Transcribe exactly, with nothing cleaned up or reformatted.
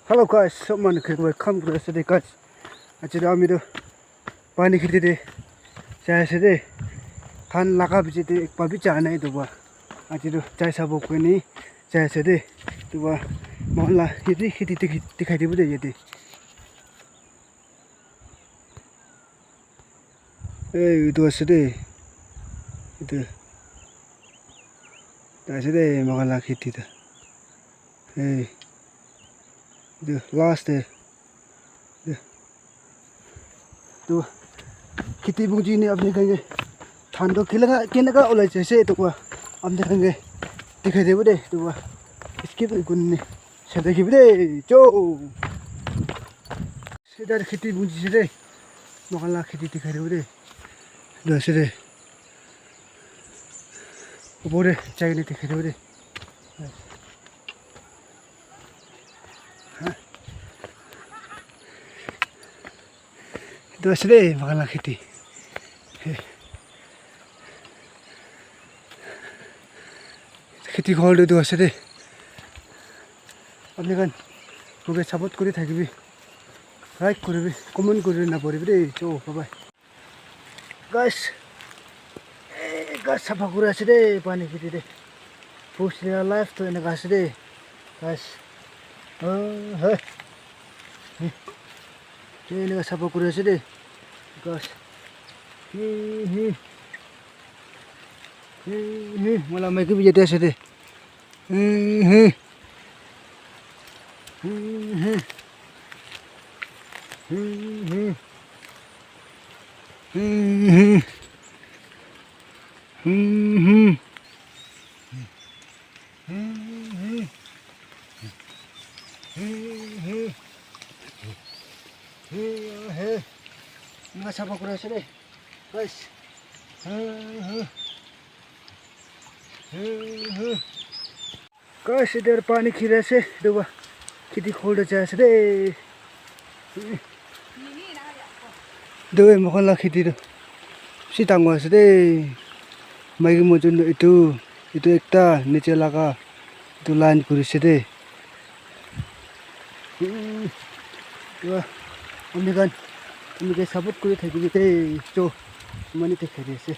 Hello guys, sob manu ke welcome kuri ase de guys. Aji toh ami toh pani kheti te jai ase de. Dhan laga piche te ek pa bi ja nai etu pa. Aji toh jai sabo koi ni jai ase de. Etu pa moikhan la yate kheti te dikhai dibo de yate. Hey, etu ase de. Etu. Etu ase de, moikhan la kheti toh. Hey. Etu last de. Etu. Etu. Kheti bungji ni apni khan ke. Dhan toh keneka, keneka ulai jaise etu koa. Apni khan ke. Dikhai dibo de. Etu koa. Skip kuri ni. Sai thakibi de. Cho. Sidar kheti bungji ase de. Moikhan la kheti dikhai dibo de. Etu ase de. Upor te jai kena dikhai dibo de. Etu ase de, moikhan la kheti. Kheti ghor tu etu ase de. Apni khan moke support kuri thakibi. Like kuribi, comment kuri na poribi de. Cho, bye bye. Guys, eh, ghas sapha kuri ase de, pani kheti de. Post laga life to eneka ase de, guys. Oh, hey. Hey. Ke eneka sapha kuri ase de, guys. Hey, hey. Hey, hey. Mola maiki bi yate ase de. Hmm, hmm. Hmm, hmm. Hmm, hmm. Hmm, hmm. Hmm, hmm. Hmm, hmm. Hmm, hmm. Hmm, hmm. Eneka sapha kuri ase de. Guys. Hmm, hmm. Hmm, hmm. Guys, idhar pani khiri ase, etu para kheti khol te jai ase de. Etu moikhan la kheti tu bishi dangor ase de. Maiki manu jun tu etu, etu ekta niche laga etu line kuri ase de. Etu para ami khan, ami ke support kuri thakibi de, cho, mani te khari ase.